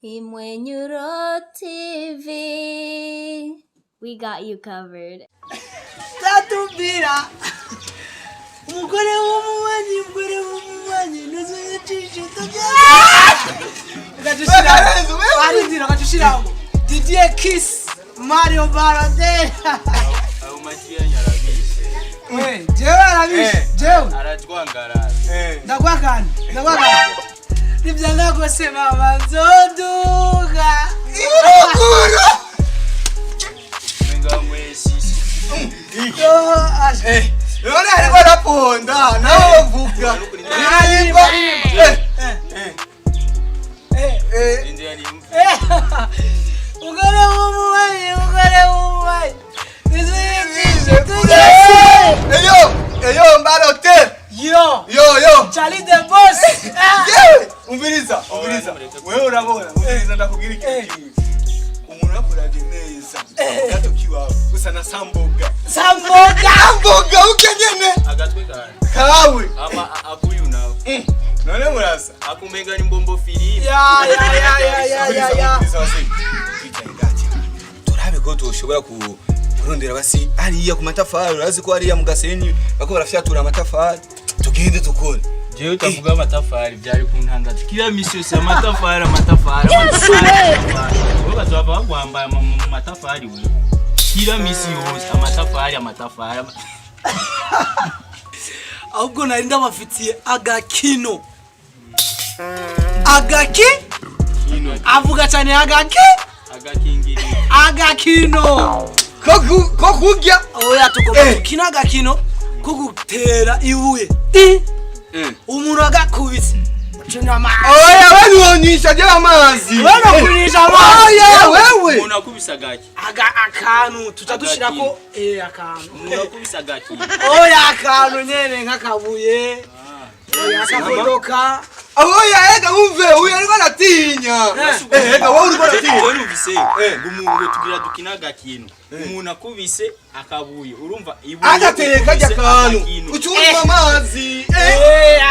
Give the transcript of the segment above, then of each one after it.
Imwenyuro TV. We got you covered. Tatubira umugore w'umubanyi, umugore w'umubanyi nuzuye ijisho. Arindira, ugacushiramo Didier Kiss, Mario Balotelli. Ayo majwi yanyu arabishe. We, jewe arabishe jewe. Arajwangarara. Ndagwakana, ndagwakana, nibyanga gose mama nzoduga. Iruguru. Umenga mwesisi. Yo, ashe. None ariko araponda nawe bavuga ririmba. Inzira ni mvu. Umugore w'umubanyi, umugore w'umubanyi nuzuye ijisho. Eyo eyo, Balotelli. Yo. Yo yo. Charlie the Boss. Yewe, umviriza, umviriza wewe, urabona, umviriza, ndakubwira ikintu kimwe. Umuntu yakuravye neza gato kiwawe gusa na samboga. Samboga. Samboga uke nyene. Agatwe kawe. Kawe. Ama akuyu nawe. None murasa. Akumenga ni mbombo filime. Ya ya ya ya ya ya ya. Umviriza, wazee. Twicaye gake turabe ko tushobora kurondera basi hariya ku matafari. Urazi ko hariya mu Gasenyi bako barafyatura amatafari, tugende dukore. Jewe utavuga amatafari byari kuntangaza. Kila misi yose amatafari, amatafari, amatafari. Wewe bazaba bagwamba mu matafari we. Kila misi yose amatafari, amatafari. Ahubwo nari ndabafitiye agakino. Agaki? Kino. Avuga cyane, agaki? Agakingiri. Agakino. Ko kurya? Oya, tugomba gukina agakino ko gutera ibuye. Ti. Umuntu agakubise ucunywa amazi. Oya, wanyonyesha je amazi? Wewe kunyisha amazi. Oya wewe. Umuntu akubise agaki. Aga akantu tuca dushirako akantu. Umuntu akubise agaki. Oya, akantu nyene nk'akabuye. Oya, akamodoka. Oya, ega umve, uyu ariko aratinya. Ega wowe uriko uratinya. Jewe numvise ngo umuntu, ngo tugira dukina agakino. Umuntu akubise akabuye. Urumva ibuye. Agateye kajya ukubise kantu agakino. ucunywa amazi.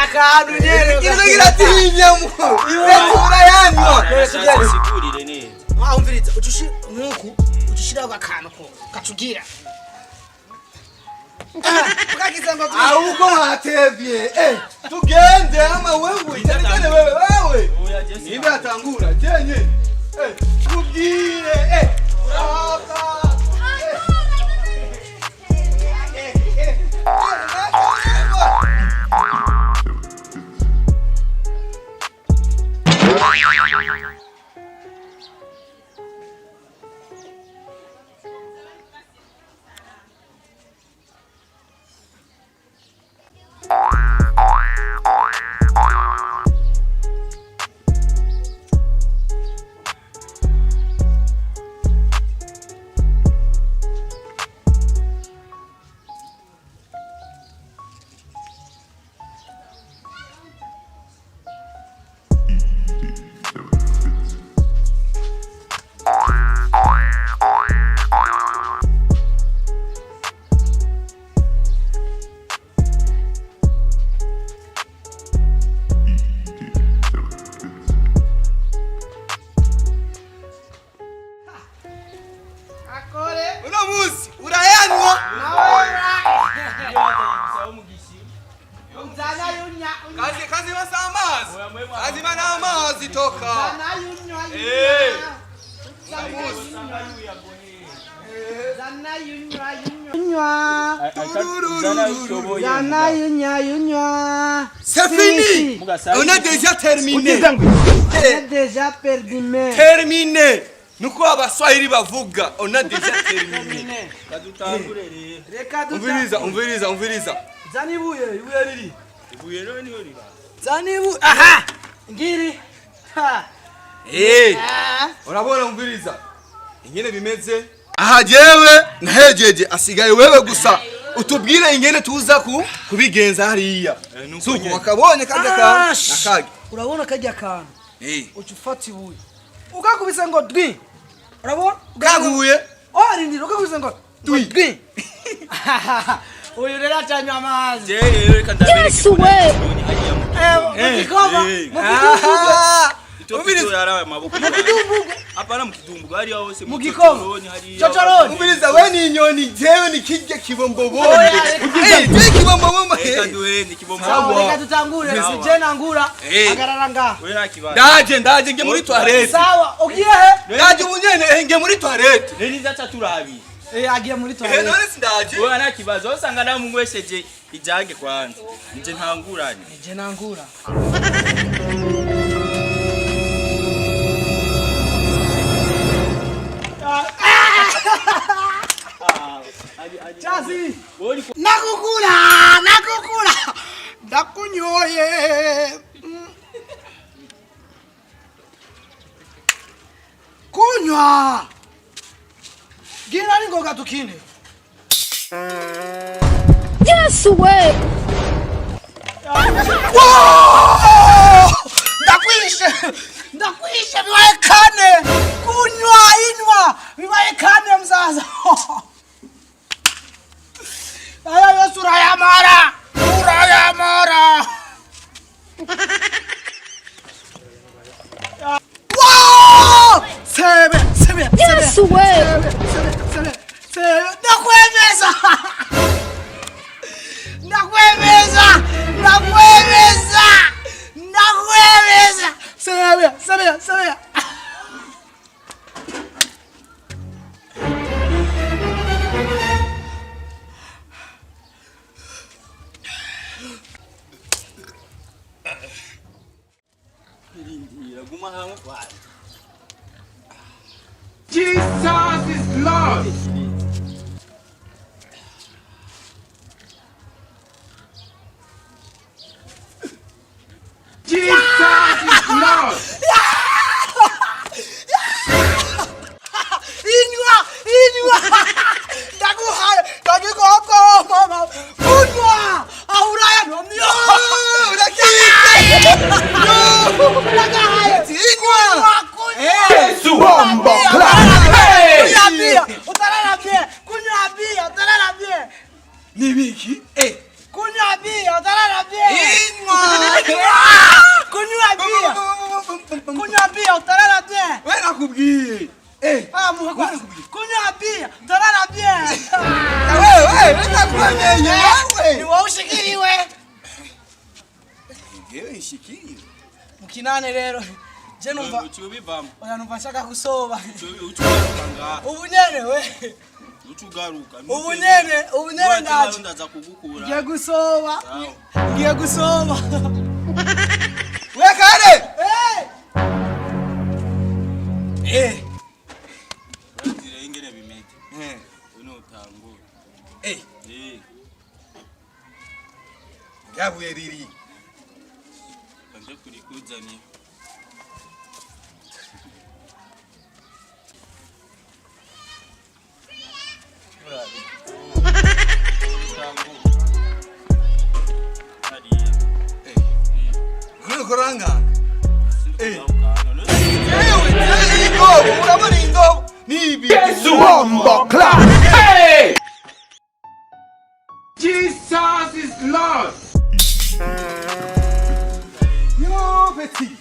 Akantu nyene. Ikintu kiratinya mu urayanywa. Arashaka sigurire neza. Wumviriza, ucushi nkuku ucushiraho akantu ko kacugira ukagize ngo Ahubwo hatevye, tugende ama wewe, cyane cyane wewe, wewe. Oya, Jesse. Niba atangura jenye, tubwire, uraba. Eh, eh, eh, eh. Akore. Uno munsi urayanywa. Uzana yunya. Kazi kazi basa amazi kazi bana amazi toka. Uzana yunywa. Zana yunywa yunywa. Zana yunywa yunywa. C'est fini. On a déjà terminé. On a déjà perdu mais. Terminé. Nuko Abaswahili bavuga, on a déjà terminé. Kadutangure rero. Reka duta. Umviriza, umviriza, umviriza. Zana ibuye, ibuye riri. Ibuye rero niho riba. Zana ibuye. Aha! Ngiri. Ha. Urabona, umviriza ingene bimeze aha. Jewe nahejeje, asigaye wewe gusa utubwire ingene tuza ku kubigenza hariya. Nuko Suko nyene. wakabonye kajya ka Ah, sh- nakage. Urabona kajya kantu. Uca ufata ibuye. Ukakubise ngo dwi. Urabona? Kaguye. Oh, rindira, ukakubise ngo Dwi. dwi. Uyu rero acanywa amazi. Jewe rero reka ndabereke Yesu ko we! nari hariya mu Mu gikoma. Eh. Mu gihugu. Aha. Umviriza. Yari amaboko. Hapana, mu kidumbugu hariya hose. Mu gikoma. Chochoroni hariya. Chochoroni. Umviriza, we ni inyoni, jewe ni kirya kibombobombe. Oya, reka. Eh, je kibombobombe. Reka duhende kibombo. Sawa. Reka tutangure. Sawa. Sije nangura. Eh. Hagarara ngaha. Wewe nta kibazo. Ndaje, ndaje nge muri toilette. Sawa, ugiye he? Ndaje ubunyene, nge muri toilette. Rero izaca turabi. Eh, agiye muri Eh, toilette. none sindaje. Wewe nta kibazo. Usanga namunywesheje ijage kwanza. Nje ntangurane. Nije nangura. Chazi. Nakukula, nakukula. Ndakunyoye. Kunywa. Gira ningoga tukine. Yes way. Wow! Ndakwishe! Ndakwishe, bibaye kane! Kunywa, inywa! Bibaye kane, mzaza! Aya yose urayamara! Urayamara! Wow! Sebe, sebe, sebe! Yes way. Sebe, sebe, sebe, sebe! Ndakwemeza! Ndakwemeza! Ndakwemeza! Ndakwemeza! Sebe, sebe, sebe! Rindira, guma hamwe kwanza. Jesus is Lord. Jesus is Lord. Inywa! Inywa! Ndaguhaye! Ndagikoko mama! Kunywa! Ahuraya nomyo! Urakirike. Ndagahaye! Inywa. Kunywa! Bombo clap. Hey! Kunywa bia! Utalala bien! Kunywa bia! Utalala bien! Nibiki? Eh. Kunywa bia! Utalala bien! Inywa. Kunywa bia! Kunywa bia! Utalala bien! We nakubwiye. Eh. Ah, muha kunywa bia! Utalala bien! Wewe, we nakumenye Ni wewe. wowe ushikiriwe! Ngewe nshikiriwe. Mukinane rero. Je numva Uci ubivamo. oya, numva nshaka gusoba. Uci ugaruka ngaha. Ubu nyene we. Uci ugaruka. Ubu nyene, ubu nyene ndaje. Ndaza kugukura. Ngiye gusoba. Sawa. Ngiye gusoba. We kare. Eh! Eh. Urazira ingene bimeze. Eh. Uno utangura. Eh. Eh. Ryabuye riri. Kanje kurikuzanira. Utangura. Hariya. Eh. None ukoranga. Eh. Sindukugarukana. Yewe, indobo, urabona indobo? Ni ibi. Bombo clap. Hey! Jesus is Lord. Yo, petit.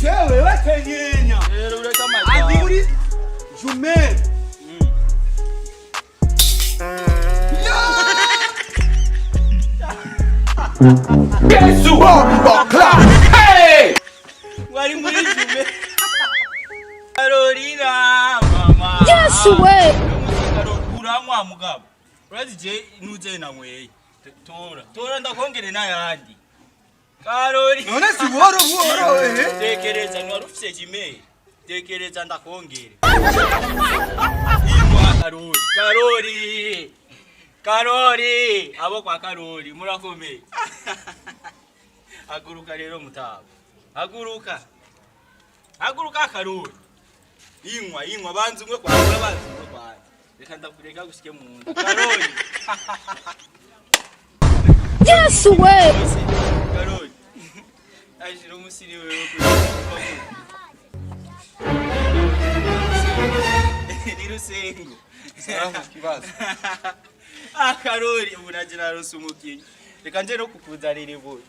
Jewe wakenyenya. Rero ureka Andi amajambo. muri jumelle. Yo! Bombo clap. Hey! Wari muri jume. Carolina mama. Yes way. Uranywa mugabo. Urazi je nuze nanyweye. Tora, tora ndakongere n'ayandi. Karori. None si buhoro buhoro, eh? Tekereza, ntiwari ufise jimeri. Tekereza ndakongere. Igwa Karori. Karori. Karori. Abo kwa Karori murakomeye. Haguruka rero mutabo. Haguruka. Haguruka Karori. Inywa, inywa, banza umwe kwa banza umwe kwa. Reka ndakureka gushike mu nda. Karori. Yes way. Karori. Ashira umusiri wewe kuri. Ni rusengo. Sawa, kibazo. Ah, Karori, ubu naje narose umukinyi. Reka nje no kukuzanira ibuye.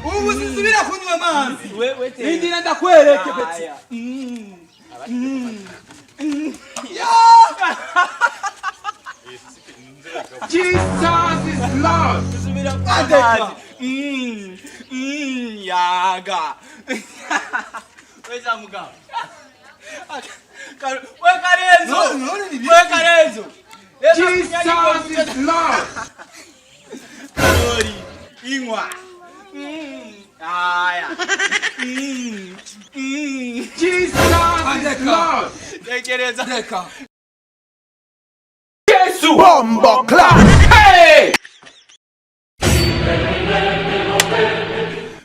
Ubu sisubira kunywa amazi. Wewe tera. Indira ndakwereke petit. Aya. Jesus is Lord. Subira kunywa amazi. Yaga. Weza mugabo. We Karenzo. No, none ni We Karenzo. Jesus is Lord. Karori. Inywa. Aya. Jesus is Lord. Tekereza. Reka. Bombo clap. Hey!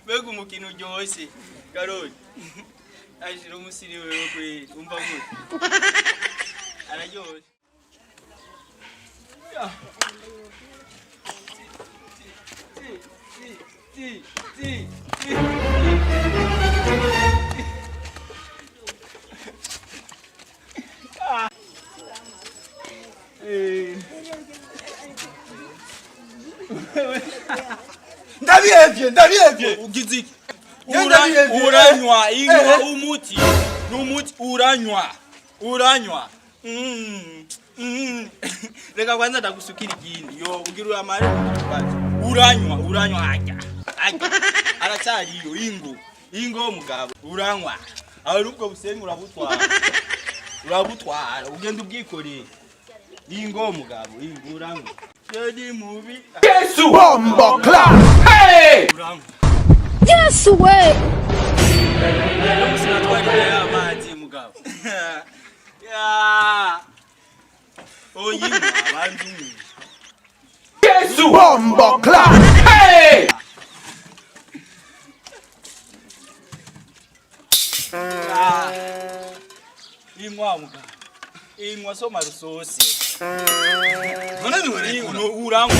Mbega umukino uryoshye Karori. Ashira umusiri wewe kweli umva gute araryoshye. Ya. Ti, ti, ti, ti, ti. Ah. Eh. Ndabihevye, ndabihevye. Ugize iki? Genda bihevye. Uranywa inywa Eh. umuti n'umuti uranywa uranywa. Reka kwanza ndagusukira ikindi yo ugira uramare kubaza uranywa uranywa ajya ajya aracyariyo ingo ingo mugabo uranywa ari ubwo busenyi urabutwara urabutwara ugenda ubwikoreye ingo mugabo ingo uranywa ni mubi. Bombo clap. Hey! Uranywa. Yes way. Sinatwarira amazi mugabo. Ya. Oyinywa abantu umwe. Bombo clap. Hey! Ah. Inywa mugabo. Inywa soma rusosi. None ni werekura. Uranywa.